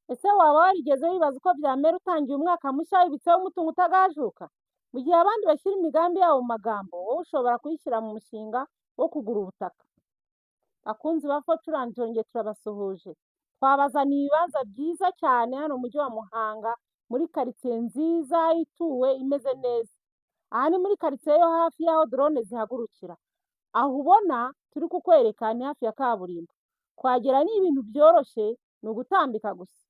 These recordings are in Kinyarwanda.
Ese waba warigeze wibaza uko byamera utangiye umwaka mushya wibitseho umutungo utagajuka? Mu gihe abandi bashyira imigambi yabo mu magambo, wowe ushobora kuyishyira mu mushinga wo kugura ubutaka. Bakunzi ba Fortran twongeye turabasuhuje. Twabazaniye ibibanza byiza cyane hano mu mujyi wa Muhanga, muri karitsiye nziza ituwe imeze neza. Aha ni muri karitsiye yo hafi y'aho drone zihagurukira. Aho ubona turi kukwereka ni hafi ya kaburimbo. Kuhagera ni ibintu byoroshye, ni ugutambika gusa.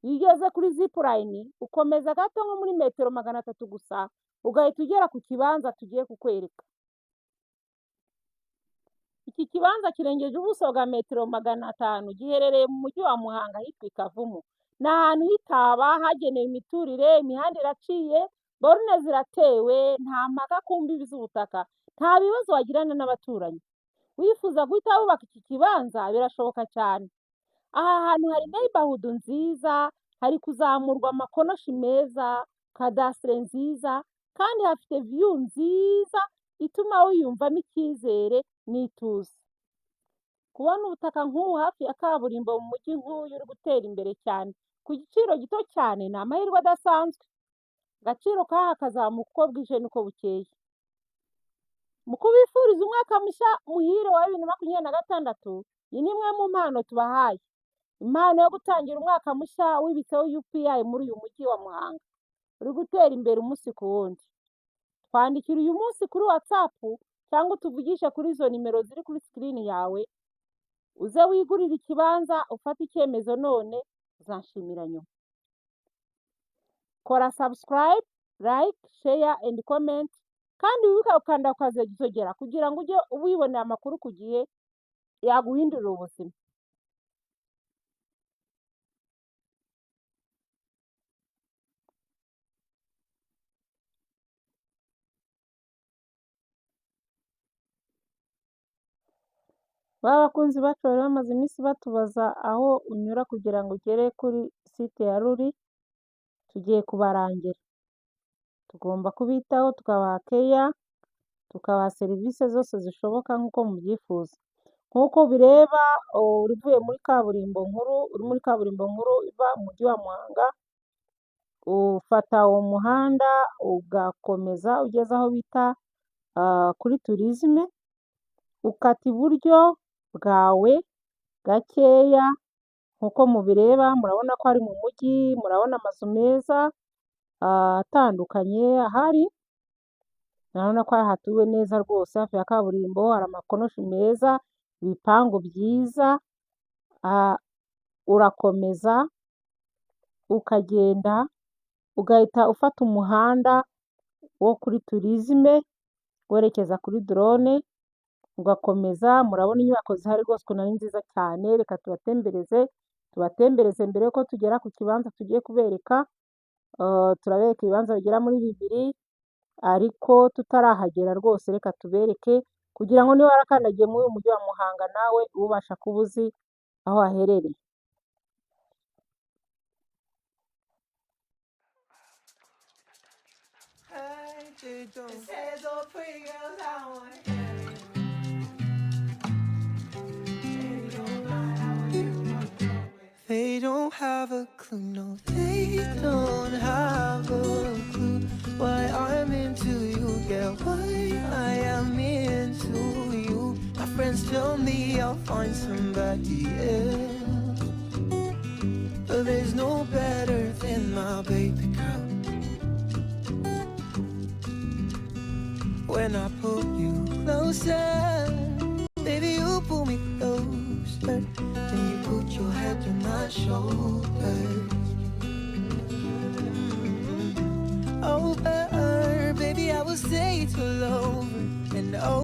Iyo ugeze kuri zipline ukomeza gato nko muri metero 300 gusa, ugahita ugera ku kibanza tugiye kukwereka. Iki kibanza kirengeje ubuso bwa metero 500, giherereye mu mujyi wa Muhanga ahitwa i Kavumu. Ni ahantu h'itaba hagenewe imiturire, imihanda iraciye, borune ziratewe, nta mpaka ku mbibi z'ubutaka, nta bibazo wagirana n'abaturanyi. Wifuza guhita wubaka iki kibanza birashoboka cyane. Aha hantu hari neighborhood nziza, hari kuzamurwa amakonoshi meza, kadasiteri nziza, kandi hafite view nziza ituma wiyumvamo icyizere n'ituze. Kubona ubutaka nk'ubu hafi ya kaburimbo mu mujyi nk'uyu uri gutera imbere cyane, ku giciro gito cyane ni amahirwe adasanzwe. Agaciro k'aha kazamuka uko bwije n'uko bukeye. Mu kubifuriza umwaka mushya muhire wa 2026, iyi ni imwe mu mpano tubahaye. Impano yo gutangira umwaka mushya wibitseho UPI muri uyu mujyi wa Muhanga, uri gutera imbere umunsi ku wundi. Twandikira uyu munsi kuri WhatsApp cyangwa utuvugishe kuri izo nimero ziri kuri sikirini yawe, uze wigurire ikibanza ufate icyemezo none, uzanshimira nyuma. Kora subscribe, like, share and comment, kandi wibuke gukanda ukazogera kugira ngo ujye wibonera amakuru ku gihe yaguhindurira ubuzima. Ba bakunzi bacu bari bamaze iminsi batubaza aho unyura kugira ngo ugere kuri site ya Ruri, tugiye kubarangira. Tugomba kubitaho tukabaha keya, tukabaha serivisi zose zishoboka nk'uko mubyifuza. Nk'uko ubireba uvuye muri kaburimbo nkuru, uri muri kaburimbo nkuru iva mu mujyi wa Muhanga, ufata uwo muhanda ugakomeza ugeze aho bita kuri turizime, ukata iburyo bwawe gakeya nk'uko mubireba murabona ko ari mu mujyi, murabona amazu meza atandukanye ahari, murabona ko hatuwe neza rwose hafi ya kaburimbo, hari amakonoshi meza, ibipangu byiza, urakomeza ukagenda ugahita ufata umuhanda wo kuri turizime werekeza kuri drone, ugakomeza. Murabona inyubako zihari rwose ukuntu ari nziza cyane. Reka tubatembereze mbere yuko tugera ku kibanza tugiye kubereka. Turabereka ibibanza bigera muri 2, ariko tutarahagera rwose reka tubereke kugira ngo niba warakandagiye muri uyu mujyi wa Muhanga nawe ubasha kuba uzi aho haherereye. They don't have a clue, no, they don't have a clue why I'm into you, yeah, why I am into you. My friends tell me I'll find somebody else, but there's no better than my baby girl. When I pull you closer, baby, you pull me closer. Then you put your head on my shoulders. Over, baby, I will stay till over and over.